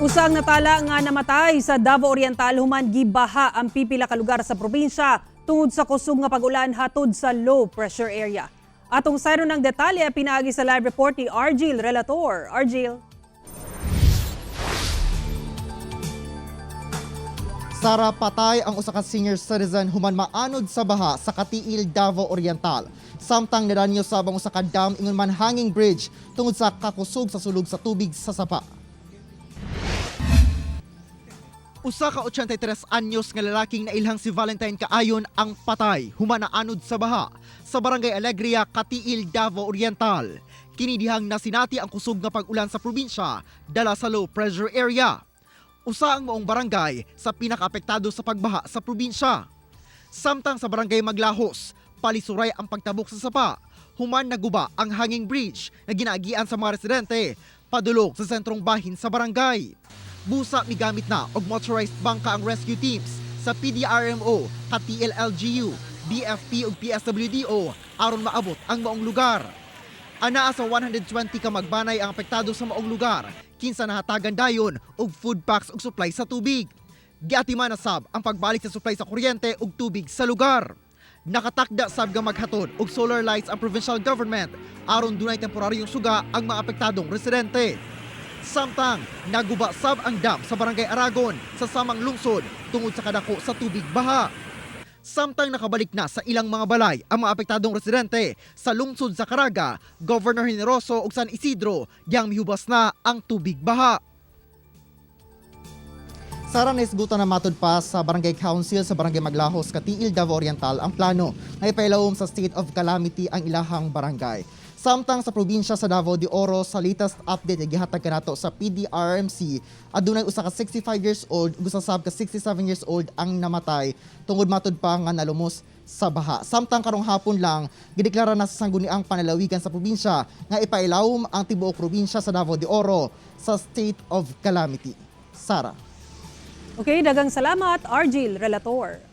Usang natala nga namatay sa Davao Oriental human gibaha ang pipila ka lugar sa probinsya tungod sa kusog nga pag-ulan hatod sa low pressure area. Atong sayron ng detalye pinaagi sa live report ni Argil Relator. Argil. Sara, patay ang usa ka senior citizen human maanod sa baha sa Katiil, Davao Oriental. Samtang nadanyo sab ang usa ka dam ingon man hanging bridge tungod sa kakusog sa sulog sa tubig sa sapa. Usa ka 83 anyos nga lalaking nailhang si Valentine Kaayon ang patay human naanod sa baha sa Barangay Alegria, Katiil, Davao Oriental. Kini dihang nasinati ang kusog nga pag-ulan sa probinsya dala sa low pressure area. Usa ang maong barangay sa pinakaapektado sa pagbaha sa probinsya. Samtang sa Barangay Maglahos, palisuray ang pagtabok sa sapa. Human naguba ang hanging bridge na ginaagian sa mga residente padulong sa sentrong bahin sa barangay. Busa migamit na og motorized bangka ang rescue teams sa PDRMO, KTLLGU, BFP ug PSWDO aron maabot ang maong lugar. Anaa sa 120 ka magbanay ang apektado sa maong lugar, kinsa nahatagan dayon og food packs ug supply sa tubig. Giatiman na sab ang pagbalik sa supply sa kuryente ug tubig sa lugar. Nakatakda sab nga maghatod og solar lights ang provincial government aron dunay temporaryong suga ang mga apektadong residente. Samtang naguba sab ang dam sa Barangay Aragon sa samang lungsod tungod sa kadako sa tubig baha. Samtang nakabalik na sa ilang mga balay ang mga apektadong residente sa lungsod sa Caraga, Governor Generoso ug San Isidro, diyang mihubas na ang tubig baha. Sara, nahisgutan na matod pa sa Barangay Council sa Barangay Maglahos, Katiil, Davao Oriental ang plano nga ipailawom sa state of calamity ang ilahang barangay. Samtang sa probinsya sa Davao de Oro, sa latest update nga gihatag kanato sa PDRMC, adunay usa ka 65 years old ug usa sab ka 67 years old ang namatay tungod matud pa nga nalumos sa baha. Samtang karong hapon lang, gideklara na sa Sangguniang Panlalawigan sa probinsya nga ipailawom ang tibuok probinsya sa Davao de Oro sa state of calamity. Sara. Okay, daghang salamat, Argil Relator.